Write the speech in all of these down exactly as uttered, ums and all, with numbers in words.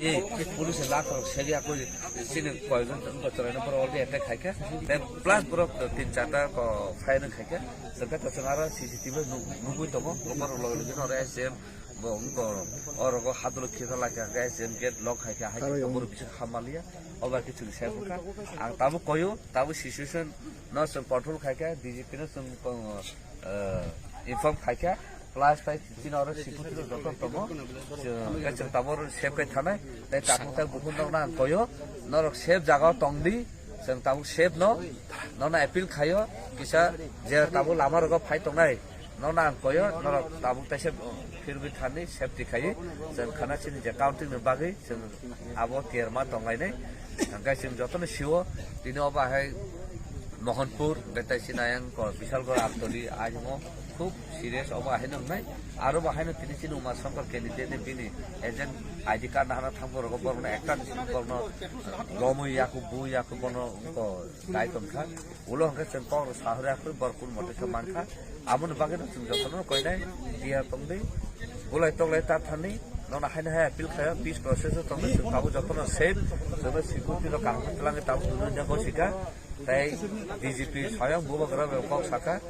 Ei, police la ko seri ako sini koyjon ko chorana por already attack khai kha. Te plus borok tin charta ko fire khai kha. Saka to sangara C C T V nu-, nugui tongo. Borok loge loge no S M bo ko oro ko hadlo khisa lai kha, S M gate lock khai kha. Hai ko borok bisa hamalia. Oba kichu se ka. Ang tabu koyo, tabu situation no song control khai kha, D G P no song, eh, inform khai kha. Plus tai chini oro security rok joto tongo. Chwng, chwng tabuk save khai thanai. Tai tabuk tai bukhuk nokna ang koyo. Norok safe jaga o tong di. Chwng tabuk safe no. Nono appeal khayo. Kisa je tabuk lama rogo phai tongnai. Nono ang koyo. Norok tabuk taisa phirwi thani safety khai. Chwng khana chini je counting ni bagwi chwng abo tiyar ma tonglainai. Hingke chwng jotono sio. Tini obo hai Mohanpur, betai sinai ang ko Bishalgarh Amtoli, aimo khub serious obo ahaino wngnai. Aro bo haino tini chini Uma Shankar candidate ni bini agent I D card nahana thangbo rogo borokno ekta ni simi borokno romwi yaku bu yaku bono ko dai tongkha. Ulo hwnkhe chwng kok rw sahori yaku borok kun mote khe mankha. Aboni bagwi no chwng jotono koinai tiya tongdi. Bulai toklai ta thani nono haino hai appeal khayo peace process o tongdi chwng tabuk jotono safe. Chwngno security no kaham khe twlangwi tabuk twnwi nya gosika. Tei D G P swayang bubagra bai kok saka.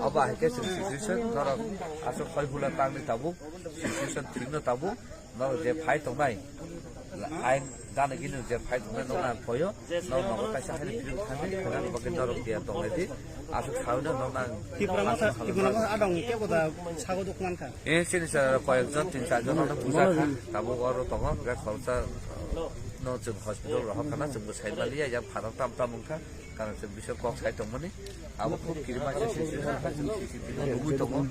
Obo hai khe chwng situation norok aswk hoi hula tangni tabuk situation thwino tabuk norok je phai tongnai ain gana gini je phai tongnai norok ang koyo norok nogo kaisa hai video thangni khwna bagwi norok dia tongnai di aswk sawi no norok ang Tipra masa, Tipra masa adong ke boda sago dok man kha. Eh, sini sa koyek jon tin char jon no buja kha tabuk oro tongo ga khoroksa no chwng hospital rohor khana chwng bwsai maliya yang pharok tam tam wngkha. Karon se bising kok sai tongmani, abo khub kirima se situation wngkha, chwng C C T V nugwi tongo.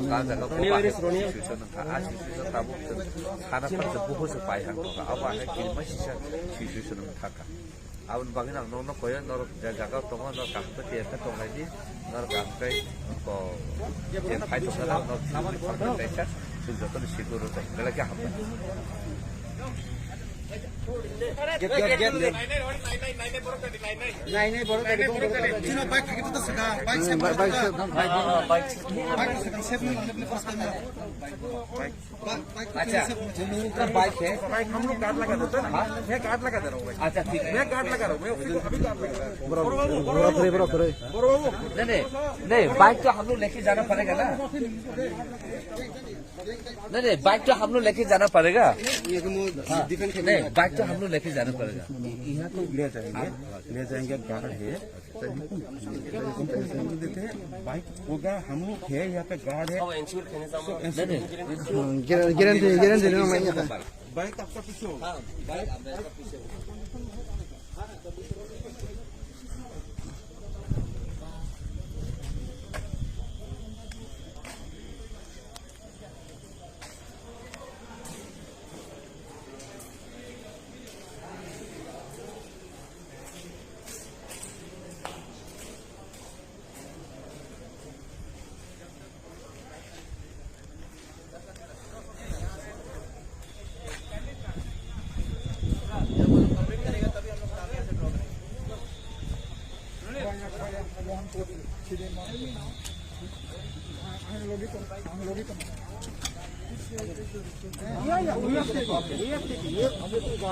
Ka jaga bo bahai situation wngkha, a situation tabuk chwng sana phano chwng buphuru se pai hang tongkha, abo hai kirima sisa situation wngkha kha. Aboni bagwi ang norokno koyo, norok je jaga tongo, norok kaham khe tiyar khe tonglai di, norok kaham khe ko je phai tongkha, norok chwng jotono secure rwkha, belai khe hambai. Get, get, get, get. Nahi, nahi, boro gari, boro gari. Chino, bike thaki to sakha, bike se, bike se, bike se. Bike sakha, se, bike se. Bike, bike. Acha, bike hai. Bike hum log guard laga deta na? Main guard laga de raha hoon bhai. Acha, thik hai. Main guard laga raha hoon, main usi ko abhi guard laga de raha hoon. Boro babu, boro babu. Nahi, nahi, nahi, bike to hum log leke jana padega na. नहीं, नहीं, बाइक तो हम लोग लेके जाना पड़ेगा। ये तो मो-, हाँ, डिफेंस के नहीं, लिए बाइक तो हम लोग लेके जाना पड़ेगा। यहाँ तो ले जाएंगे, ले जाएंगे, गार्ड है। तो इनको देते हैं, बाइक होगा, हम लोग है, यहाँ पे गार्ड है। नहीं, नहीं। हाँ, गारं-, गारंटी, गारंटी देना मैं यहाँ पे। बाइक आपका पीछे होगा। हाँ, बाइक आपका पीछे होगा।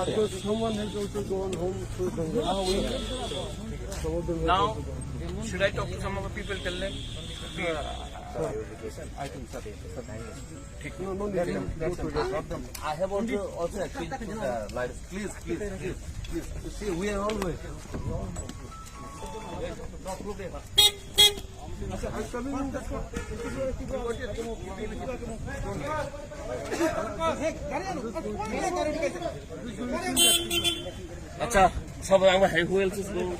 Because someone has also gone home to Bangalore. Some of them have Now, also gone. Should I talk to some of the people, tell them? I think so. No, no, no, no, no, no. I have also, also appealed to the lawyers. Please, please, please, please. You see, we are always. আচ্ছা, সবাই আমরা, who else is going?